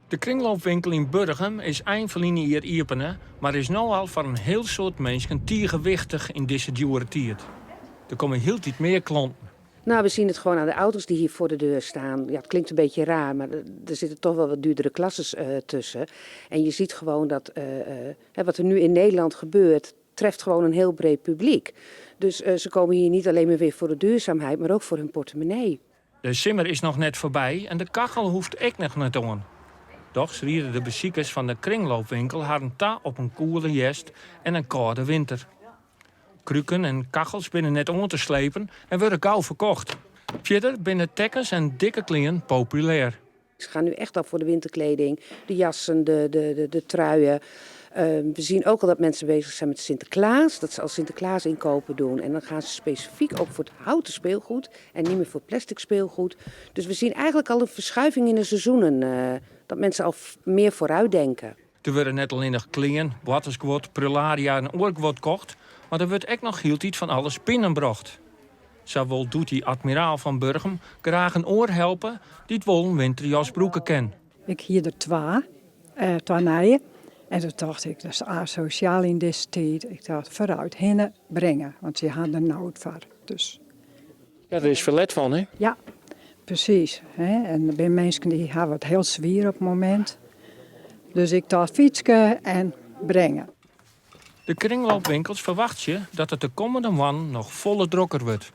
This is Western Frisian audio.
De kringloopwinkel yn Burgum is ein ferline jier iepene, mar is no al foar in hiel soad minsken tige wichtich yn dizze djoere tiid. Der komme hieltyd mear klanten. Nou, we zien het gewoon aan de auto's die hier voor de deur staan. Ja, het klinkt een beetje raar, maar er zitten toch wel wat duurdere klasses tussen. En je ziet gewoon dat wat er nu in Nederland gebeurt, treft gewoon een heel breed publiek. Dus ze komen hier niet alleen maar weer voor de duurzaamheid, maar ook voor hun portemonnee. De simmer is noch net foarby en de kachel hoecht ek noch net oan. Dochs riede de besikers fan de kringloopwinkel harren ta op in koele hjerst en in kâlde winter. Kruken en kachels binne net oan te slepen en wurde gau ferkocht. Fierder binne tekkens en dikke klean populêr. Ze gaan nu echt al voor de winterkleding, de jassen, de truien. We zien ook al dat mensen bezig zijn met Sinterklaas, dat ze al Sinterklaas inkopen doen. En dan gaan ze specifiek ook voor het houten speelgoed en niet meer voor plastic speelgoed. Dus we zien eigenlijk al een verschuiving in de seizoenen, dat mensen al meer vooruit denken. Der wurde net allinnich klean, boartersguod, prullaria en oar guod kocht, mar der wurdt ek noch hieltyd fan alles binnenbrocht. Sa wol Doetie Admiraal fan Burgum graach in oar helpe dy't wol in winterjas brûke kin. Ik hie der twa nije. En toen tocht ik, dat is asosjaal yn dizze tiid. Ik tocht, foarút, hinne bringe, want sy ha der nood foar. Dus. Ja, der is ferlet fan, hè? Ja, presys. Hè? En der binne minsken dy hawwe it hiel swier op it momint. Dus ik tocht, fytske en bringe. De kringloopwinkels ferwachtsje dat it de kommende moannen noch folle drokker wurdt.